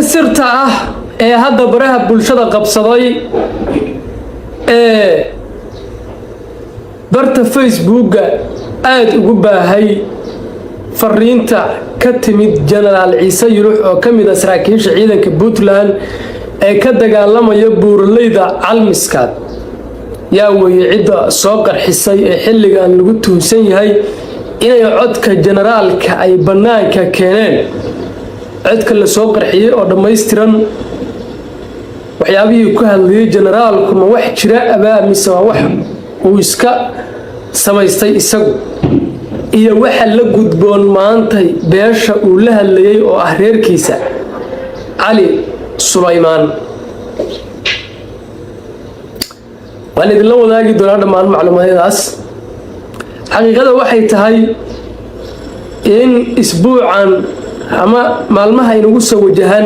Codka sirta ah ee hadda baraha bulshada qabsaday ee barta Facebooka aada ugu baahay, fariinta ka timid Jenaraal Ciise Yulux oo ka mid ah saraakiisha ciidanka Puntland ee ka dagaalamaya buuraleyda Calmiskaad, yaa weeye cidda soo qarxisay ee xilligan lagu tuhunsan yahay inay codka jenaraalka ay bannaanka keeneen? Codka la soo qarxiyey oo dhammaystiran, waxyaabihii ku hadlayay jenaraalku ma wax jira abaa mise waa wax uu iska samaystay isagu? Iyo waxa la gudboon maantay beesha uu la hadlayay oo ah reerkiisa Cali Sulaymaan, waan idinla wadaagi doonaa dhammaan macluumadyadaas. Xaqiiqada waxay tahay in isbuucan ama maalmaha inagu soo wajahan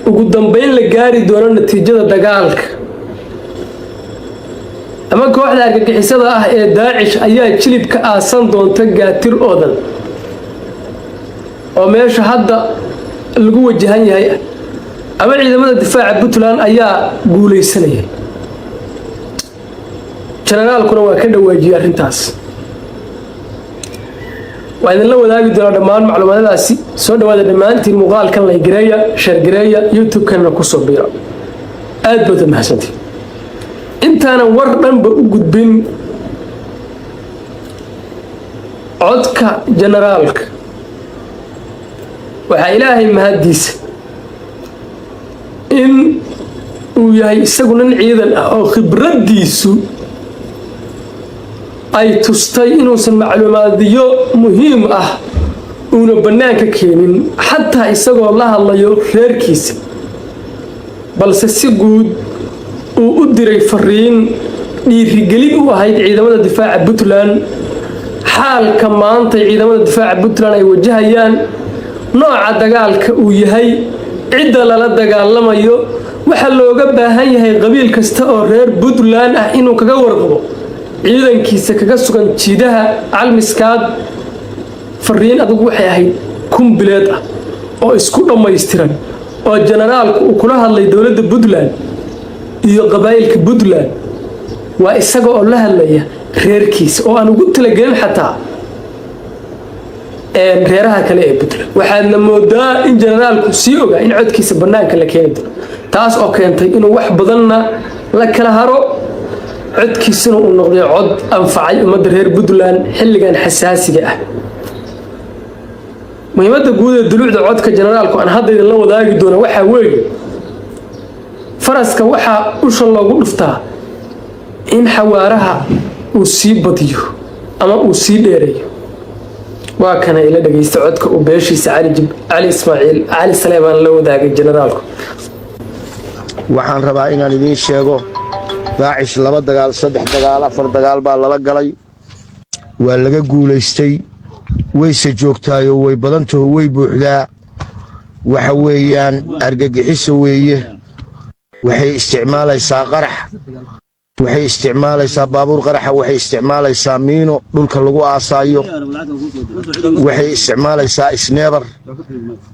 ugu dambeyn la gaari doono natiijada dagaalka, ama kooxda argagixisada ah ee Daacish ayaa jilib ka aasan doonta Gaatir oodan oo meesha hadda lagu wajahan yahay, ama ciidamada difaaca Puntland ayaa guulaysanaya. Jenaraalkuna waa ka dhawaajiyey arrintaas. Waa idinla wadaagi doonaa dhammaan macluumaadadaasi. Soo dhawaada dhammaantiin, muuqaalkan like gareeya, share gareeya, YouTube-kanna kusoo biiro. Aad baad u mahadsantiin. Intaanan war dhanba u gudbin codka jenaraalka, waxaa Ilaahay mahaddiisa in uu yahay isagu nin ciidan ah oo khibraddiisu ay tustay inuusan macluumaadyo muhiim ah uuna bannaanka keenin, xataa isagoo la hadlayo reerkiisa, balse si guud uu u diray fariin dhiirigelin u ahayd ciidamada difaaca Puntland. Xaalka maanta ciidamada difaaca Puntland ay wajahayaan, nooca dagaalka uu yahay, cidda lala dagaalamayo, waxaa looga baahan yahay qabiil kasta oo reer Puntland ah inuu kaga warqabo ciidankiisa kaga sugan jiidaha Calmiskaad. Fariin adugu waxay ahayd kumbileed ah oo isku dhammaystiran oo jenaraalku uu kula hadlay dowladda Puntland iyo qabaa'ilka Puntland. Waa isaga oo la hadlaya reerkiisa oo aan ugu talagelin xataa reeraha kale ee Puntland. Waxaadna moodaa in jenaraalku sii ogaa in codkiisa bannaanka la keeni doono, taas oo keentay inuu wax badanna la kala haro, codkiisuna uu noqday cod anfacay ummadda reer Puntland xilligan xasaasiga ah. Muhiimadda guud ee dulucda codka jenaraalku aan hadda idinla wadaagi doono waxaa weeye: faraska waxaa usha loogu dhuftaa in xawaaraha uu sii badiyo ama uu sii dheereeyo. Waa kana, ila dhagaysta codka uu beeshiisa Cali Ismaaciil Cali Saleebaan la wadaagay jenaraalku. Waxaan rabaa inaan idiin sheego, Daacish laba dagaal, saddex dagaal, afar dagaal baa lala galay, waa laga guulaystay. Wayse joogtaayo, way badantaho, way buuxdaa. Waxa weeyaan argagixiso weeye. Waxay isticmaalaysaa qarax, waxay isticmaalaysaa baabuur qaraxa, waxay isticmaalaysaa miino dhulka lagu aasaayo, waxay isticmaalaysaa sniper.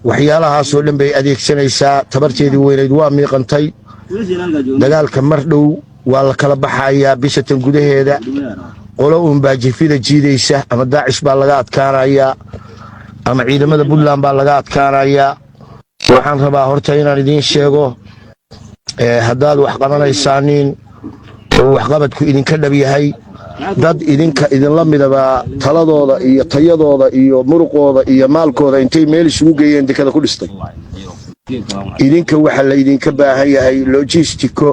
Waxyaalahaasoo dhan bay adeegsanaysaa. Tabarteedii weynayd waa miiqantay. Dagaalka mar dhow waa la kala baxayaa, bishatan gudaheeda. Qolo uunbaa jifida jiidaysa: ama Daacish baa laga adkaanayaa ama ciidamada Puntland baa laga adkaanayaa. Waxaan rabaa horta inaan idiin sheego, haddaad wax qabanaysaaniin oo waxqabadku idinka dhab yahay, dad idinka idinla midabaa taladooda iyo tayadooda iyo muruqooda iyo maalkooda intay meel isugu geeyeen dekada ku dhistay. Idinka waxaa la idinka baahan yahay lojistiko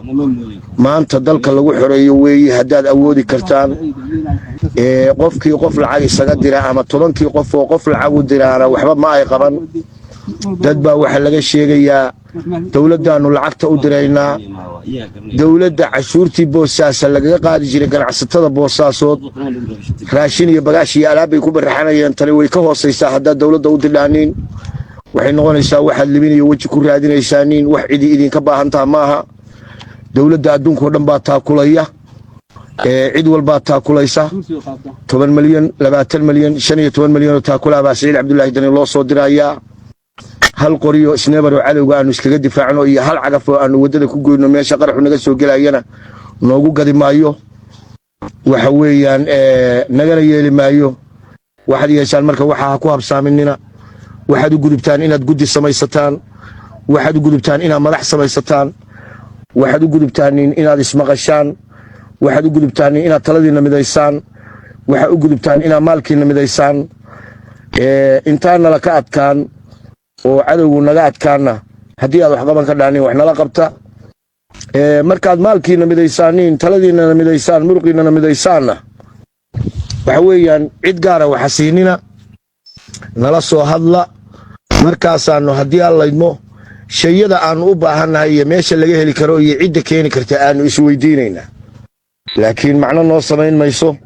maanta dalka lagu xoreeyo weeye, haddaad awoodi kartaan. Qofkii qof lacag isaga dira ama 10-kii qof oo qof lacag u diraana waxba ma ay qaban. Dad baa waxaa laga sheegayaa dowladdaannu lacagta u diraynaa. Dowladda cashuurtii Boosaasa lagaga qaadi jiray ganacsatada Boosaasood, raashin iyo bagaash iyo alaab bay ku baraxanayeen. Tani way ka hoosaysaa. Haddaad dowladda u didhaaniin, waxay noqonaysaa waxaad libinayo weji ku raadinaysaaniin. Wax cidi idinka baahantaha maaha. Dowladda adduunkao dhan baa taakulaya, cid walbaa taakulaysa. 10 malyan, 20 malyan, 15 malyan oo taakulaa baa Siciid Cabdulaahi Dani loo soo dirayaa. Hal qoriyo sniper oo cadowga aanu iskaga difaacno iyo hal cagaf oo aanu waddada ku goyno meesha qaraxu naga soo gelayana noogu gadi maayo. Waxa weeyaan, nagana yeeli maayo. Waxaad yeeshaan marka, waxa ha ku habsaaminina. Waxaad u gudubtaan inaad guddi samaysataan, waxaad u gudubtaan inaad madax samaysataan, waxaad u gudubtaan inaad ismaqashaan, waxaad u gudubtaan inaad taladiinna midaysaan, waxaad u gudubtaan inaad maalkiinna midaysaan. Intaanala ka adkaan oo cadowgu naga adkaanna, haddii aad wax qaban ka dhaanin, wax nala qabta. Markaad maalkiina midaysaaniin, taladiinana midaysaan, muruqiinana midaysaanna, waxa weeyaan cid gaara waxa siinina, nala soo hadla. Markaasaanu, haddii Alla idmo, shayada aanu u baahannahay iyo meesha laga heli karo iyo cidda keeni karta aanu isweydiinaynaa. Laakiin macno noo samayn mayso,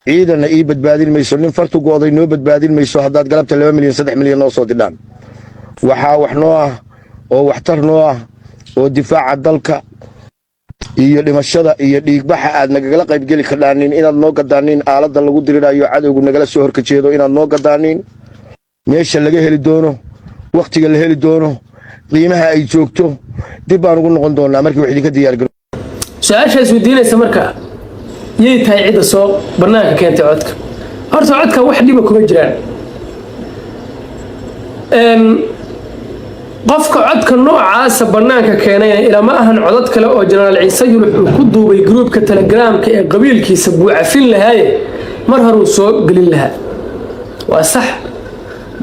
ciidanna ii badbaadin mayso, nin fartu go'day noo badbaadin mayso haddaad galabta 2 milyan, 3 milyan noo soo didhaan. Waxaa wax noo ah oo waxtar noo ah oo difaaca dalka iyo dhimashada iyo dhiigbaxa aad nagagala qaybgeli kardhaanin inaad noo gadaanin aaladda lagu dirirayo cadowgu nagala soo horkajeedo, inaad noo gadaanin meesha laga heli doono, wakhtiga la heli doono, qiimaha ay joogto. Dib baan ugu noqon doonaa markii wax idinka diyaargaro. Su-aasha isweydiinaysa marka, yay tahay cidda soo bannaanka keentay codka? Horta codka wax dhiba kuma jiraan. Qofka codka noocaasa bannaanka keenayna ilama ahan codad kale oo Jenaraal Ciise Yulux uu ku duubay gruubka Telegramka ee qabiilkiisa buucafin lahaaye, mar horuu soo gelin lahaa. Waa sax,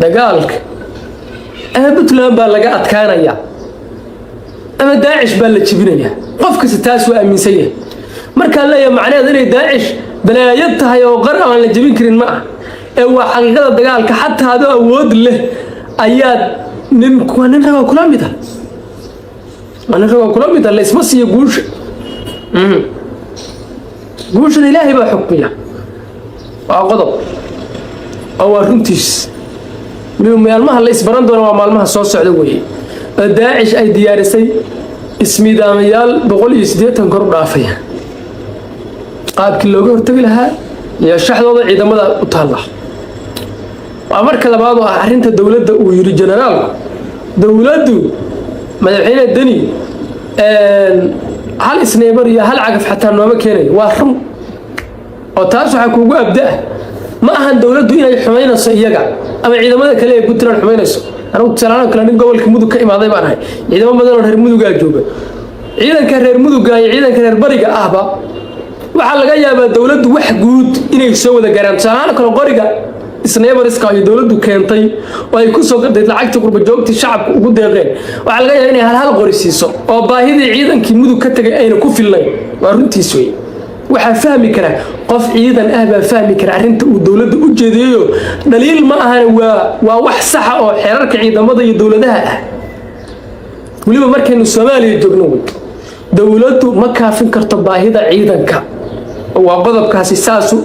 dagaalka ama Puntland baa laga adkaanayaa ama Daacish baa la jibinayaa. Qof kasta taas waa aaminsan yahay. Markaan leeyahay, macnaheedu inay Daacish balaayad tahay oo qar aan la jebin karin ma ah, ee waa xaqiiqada dagaalka. Xataa adoo awood leh ayaad nin, waa nin ragoo kula mid ah, waa nin ragoo kula mid ah. Laysma siiyo guusha. Guushana Ilaahay baa xukmiya. Waa qodob oo waa runtiis. Weliba maalmaha la isbaran doona waa maalmaha soo socda weeye, oo Daacish ay diyaarisay ismiidaamayaal 180 kor u dhaafaya. Qaabkii looga hortagi lahaa iyo shaxdooda ciidamada u taalla. Waa marka labaad oo ah arrinta dowladda uu yidhi generaalku, dowladdu, madaxweyne Deni, hal sniper iyo hal cagaf xataa nooma keenayo. Waa run, oo taas waxaa kuugu abda-ah, ma ahan dowladdu inay xumaynayso iyaga ama ciidamada kale ee Puntland xumaynayso. Anigu tusaalahaan kale nin gobolka Mudug ka imaaday baan ahay. Ciidamo badan oo reer Mudugaa jooga. Ciidanka reer Muduga iyo ciidanka reer bariga ahba waxaa laga yaabaa dowladdu wax guud inay soo wada gaaraan. Tusaalahaan kale, qoriga sniperska ay dowladdu keentay oo ay kusoo gaday lacagtii qurba joogtii shacabka ugu deeqeen, waxaa laga yaabaa inay hal hal qori siiso oo baahidii ciidankii Mudug ka tegay ayna ku filnayn. Waa runtiis wey. Waxaa fahmi kara qof ciidan ah baa fahmi kara arrinta uu dowladda u jeediyayo. Dhaliil ma ahana, waa wax saxa oo xeerarka ciidamada iyo dowladaha ah. Weliba markaynu Soomaaliya joogno wey, dowladdu ma kaafin karto baahida ciidanka. Waa qodobkaasi, saasu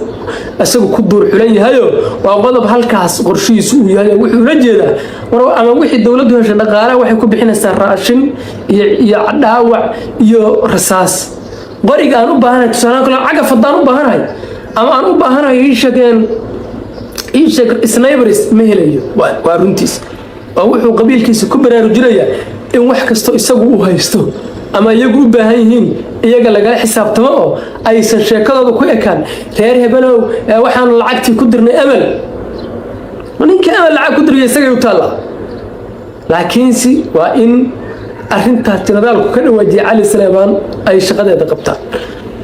isagu ku duur xulan yahayo. Waa qodob halkaas qorshihiisu uu yahay. Wuxuu ula jeedaa war ama wixii dowladdu heshay dhaqaalaha waxay ku bixinaysaa raashin iyo dhaawac iyo rasaas. Qoriga aan u baahanahay, tusaale kale cagaf haddaan u baahanahay ama aan u baahanahay ii sheegeen, ii sheeg, snipers ma helayo. Waa runtiis, oo wuxuu qabiilkiisa ku baraarujinayaa in wax kasto isagu u haysto ama iyagu u baahan yihiin iyaga lagala xisaabtamo, oo aysan sheekadooda ku ekaan reer hebelow waxaanu lacagtii ku dirnay Amal. Ninka Amal lacag ku diraya isagay u taallaa, laakiinse waa in arrintaas generaalku ka dhawaajiyay Cali Saleebaan ay shaqadeeda qabtaan.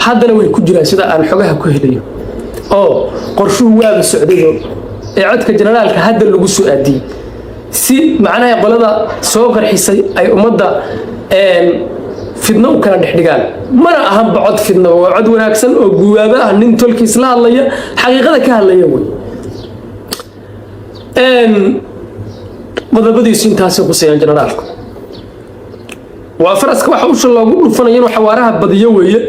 Haddana way ku jiraan sida aan xogaha ku helayo, oo qorshuhu waaba socdayo ee codka generaalka hadda lagu soo aadiyey si macnaha qolada soo qarxisay ay ummadda fidno u kala dhexdhigaan. Mana ahanba cod fidnaba, waa cod wanaagsan oo guwaabo ah, nin tolkiis la hadlaya, xaqiiqada ka hadlaya wey. Qodobadiisu intaasay quseeyaan. Generaalku waa faraska waxa usha loogu dhufanayo inuu xawaaraha badiyo weeye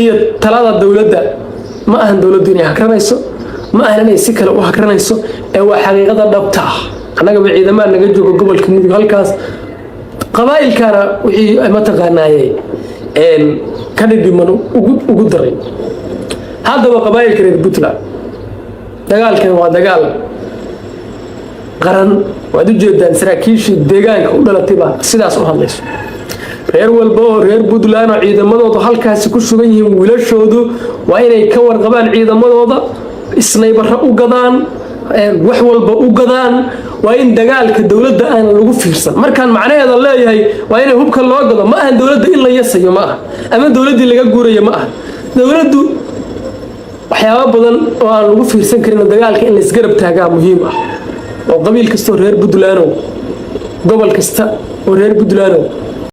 iyo talada dowladda. Ma ahan dowladdu inay hakranayso, ma ahan inay si kale u hakranayso, ee waa xaqiiqada dhabta ah. Annagaba ciidamaha naga jooga gobolka Mudug halkaas, qabaa'ilkana wixii mataqaanaaye ka dhidhiman ugu daray. Haddaba qabaa'ilka reer Puntland, dagaalkan waa dagaal qaran. Waad u jeedaan, saraakiishii deegaanka u dhalatay baa sidaas u hadlayso. Reer walba oo reer Puntland oo ciidamadoodu halkaasi ku sugan yihiin, wiilashoodu waa inay ka warqabaan ciidamadooda, sniper-ro u gadaan, wax walba u gadaan. Waa in dagaalka dowladda aan lagu fiirsan. Markaan macnaheeda leeyahay waa inay hubka loo gado, ma ahan dowladda in la yasayo, ma aha ama dowladdii laga guurayo, ma aha. Dowladdu waxyaabo badan oo aan lagu fiirsan karin, dagaalka in laisgarab taagaa muhiim ah, oo qabiil kastoo reer Puntlandow, gobol kasta oo reer Puntlandow.